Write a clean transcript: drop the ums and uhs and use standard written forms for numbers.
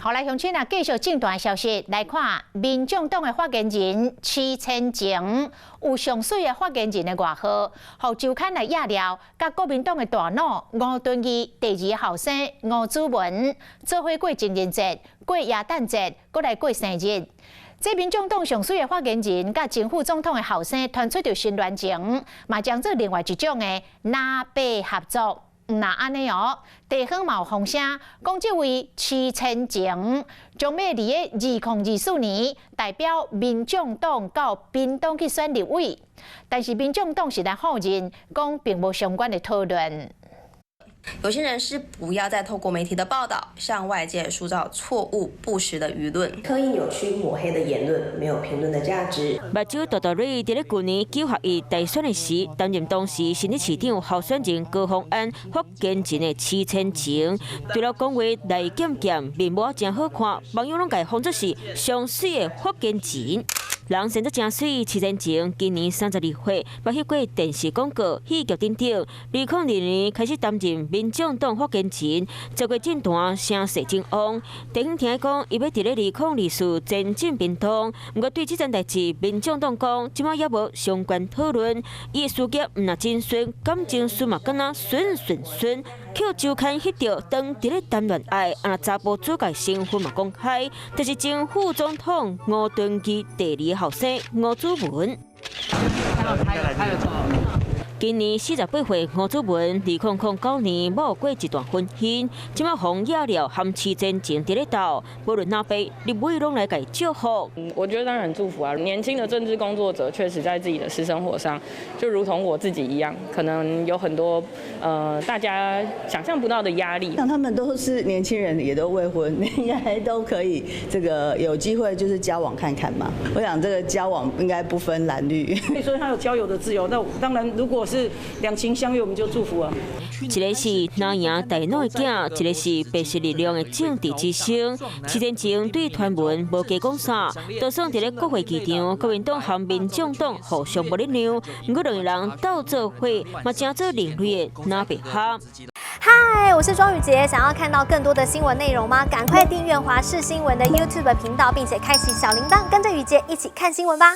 好來，鄉親啊，繼續政壇消息來看，民眾黨的發言人徐千晴有上媠的發言人的外號，予周刊來掖了，佮國民黨的大腦吳敦義第二後生吳子文做伙過情人節、過耶誕節，閣來過生日。這民眾黨上媠的發言人，佮前副總統的後生傳出著新戀情，嘛將做另外一種的藍白合作。毋但按呢哦，地方嘛有風聲，講這位徐千晴將欲佇咧2024年代表民眾黨到屏東去選立委，但是民眾黨實在否認，講並無相關的討論。有心人士不要再透過媒體的報道，向外界塑造錯誤不實的輿論，刻意扭曲抹黑的言論，沒有評論的價值。目睭大大蕊佇咧舊年9合1大選的時，擔任當時新北市長候選人高虹安發言人的徐千晴，除了講話來劍劍，面貌誠好看，網友攏共伊封做是上媠的發言人。人生得誠媠，徐千晴今年32歲，捌翕過電視廣告、戲劇等等。2002年開始擔任民眾黨發言人，做過政壇聲勢真旺。地方聽講，伊欲佇咧2024前進屏東，毋過對這件代誌，民眾黨講，這擺猶無相關討論。伊的事業毋若真順，感情事嘛敢若順順順。予周刊翕著，當佇咧談戀愛，啊若查埔主角身份嘛公開，就是前副總統吳敦義第二後生吳子文。今年48歲，吳子文2009年某過一段婚姻，這擺予掖了和徐千晴佇咧鬥，無論藍白，立委攏來共伊祝福。我覺得當然祝福啊！年輕的政治工作者確實在自己的私生活上，就如同我自己一樣，可能有很多大家想象不到的壓力。像他們都是年輕人，也都未婚，應該都可以這個有機會就是交往看看嘛。我想這個交往應該不分藍綠。所以他有交友的自由。那當然，如果是兩情相悅，我們就祝福啊。一個是藍營大腦的囝，一個是白色力量的政治之星。徐千晴對傳聞無加講啥，就算佇咧國會議場，國民黨和民眾黨互相無咧讓，毋過兩個人鬥做伙，嘛成做另類的藍白合。嗨，我是莊宇傑，想要看到更多的新聞內容嗎？趕快訂閱華視新聞的 YouTube 頻道，並且開啟小鈴鐺，跟着宇傑一起看新聞吧。